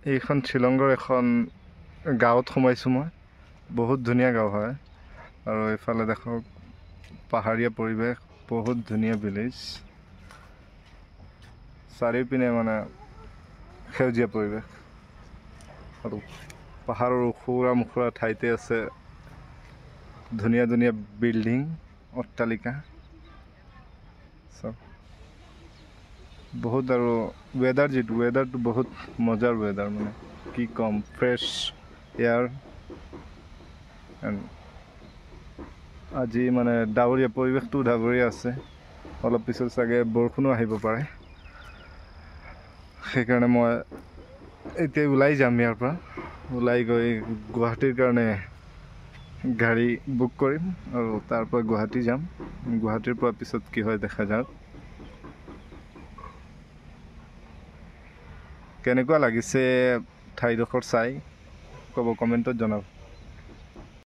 এইখন শ্বিলঙৰ এখন গাঁৱত সোমাইছোঁ মই। বহুত ধুনীয়া গাঁও হয়। আৰু এইফালে দেখক পাহাৰীয়া পৰিৱেশ, বহুত ধুনীয়া ভিলেজ, চাৰিওপিনে মানে সেউজীয়া পৰিৱেশ আৰু পাহাৰৰ ওখোৰা মোখোৰা ঠাইতে আছে ধুনীয়া ধুনীয়া বিল্ডিং, অট্টালিকা চব বহুত। আৰু ৱেডাৰ, যিটো ৱেডাৰটো বহুত মজাৰ ৱেডাৰ, মানে কি ক'ম, ফ্ৰেছ এয়াৰ। আজি মানে ডাৱৰীয়া পৰিৱেশটো ডাৱৰীয়া আছে, অলপ পিছত চাগে বৰষুণো আহিব পাৰে। সেইকাৰণে মই এতিয়া ওলাই যাম ইয়াৰ পৰা। ওলাই গৈ গুৱাহাটীৰ কাৰণে গাড়ী বুক কৰিম আৰু তাৰ পৰা গুৱাহাটী যাম। গুৱাহাটীৰ পৰা পিছত কি হয় দেখা যাওক। কেনেকুৱা লাগিছে ঠাইডোখৰ চাই ক'ব, কমেণ্টত জনাব।